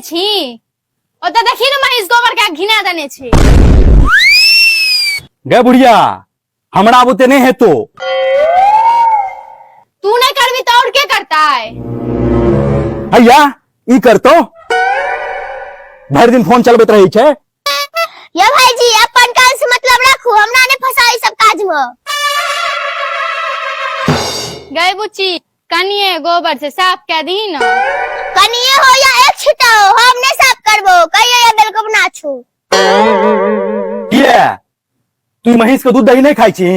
छी ओतऽ देखी ने महींस गोबर के घिना देने छै। गे बुढ़िया, हमरा बुते नहि हेतो। तू नहीं करबी तो और के करता है? हैया ई करतो, भरि दिन फोन चलबैत रहै छै। ये भाईजी, अपन काज से मतलब राखू, हमरा नहीं फंसा ई सब काज में। गई बुच्ची, कनिए गोबर से साफ कह दी न। कनिए हो या एक छिटा हो, हम नहीं साफ करबो, कहिए या बिल्कुल ना छू। किया, तू महींस के दूध दही नहीं खाई छी?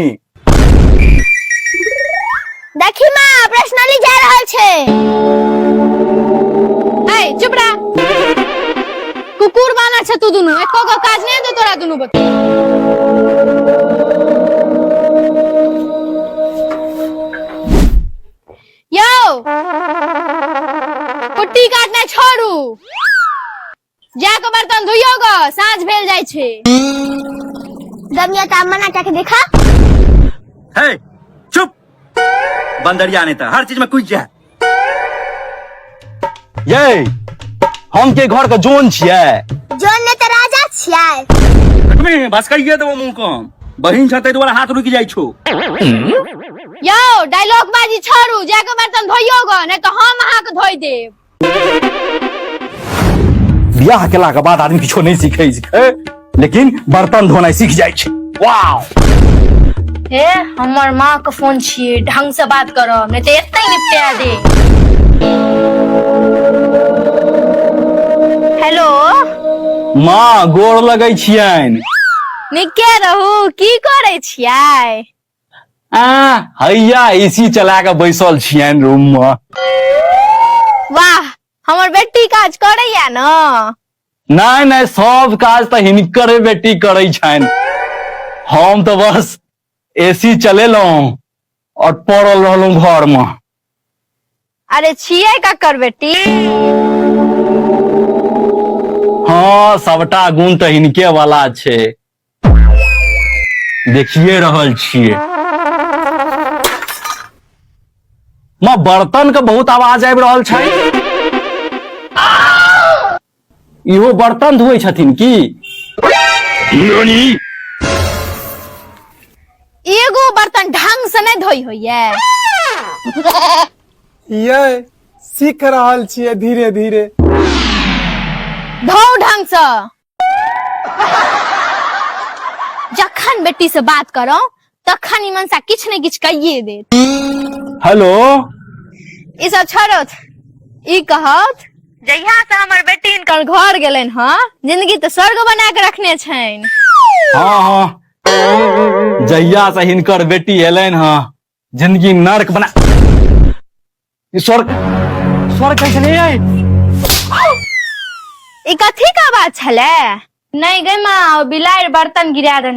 देखी माँ, पर्सनली जा रहल छै। ए चुप रह, कुकुर बाना छ तू दुनू, एको गो काज नहीं दे तोरा दुनू बच्चा। यौ, कुट्टी काटना छोड़ू, जा के बर्तन धोइयो ग, साँझ भेल जाइ छै। दमिया ता मना के देखा। हे चुप बंदरिया, नहीं तो हर चीज में कूद जा। ये हम के घर के जोन छियै? जोन ने तऽ राजा छियै। देखबी बस कहिए देबो मुंह कम, बहिन छ तै दुआरे हाथ रुकि जाइ छौ। यौ, डायलॉग बाजी छोड़ू, जा के बर्तन धोइयो ग, नहीं तो हम अहाँ के धोइ देब। बियाह केला के बाद आदमी किछो नहीं सीखे छै, लेकिन बर्तन धोनाइ सीख जाइ छै। वाव। हे, हमर माँ के फोन छियै, ढंग से बात करो, नहीं तो एते निपटा दे। हेलो। माँ, गोर लगै छियनि। निके रहू, की करै छियै? आ हैया एसी चला के बैसल छियनि रूम में। वाह, हमर बेटी काज करैया न? नहि नहि, सब काज तऽ हिनकर बेटी करै छनि, हम तऽ बस एसी चलेलहुँ और पड़ल रहलहुँ घर में। अरे, छियै ककर बेटी? हँ, सबटा गुण तऽ हिनके वाला छै, देखिए रहल छियै। माँ, बर्तन के बहुत आवाज आबि रहल छै, इहो बर्तन धोइ छथिन की? एगो बर्तन ढंग से नहीं धोई होइए। ये सीख रहल छियै धीरे धीरे। धो ढंग से। जखन बेटी से बात करो तखन ई मनसा किछु ने किछु कहिए देत। हेलो। ई सब छोड़त, ई कहत जहिया से हमर बेटी हिनकर घर गेलनि हँ, जिंदगी तऽ स्वर्ग बना के रखने छनि। हाँ हाँ, जहिया से हिनकर बेटी एलनि हँ, जिंदगी नर्क बना, ई स्वर्ग स्वर्ग कहै छलै यै। ई कथी का बात छलै? नहीं गई माँ, ओ बिलाड़ि बर्तन गिरा देने।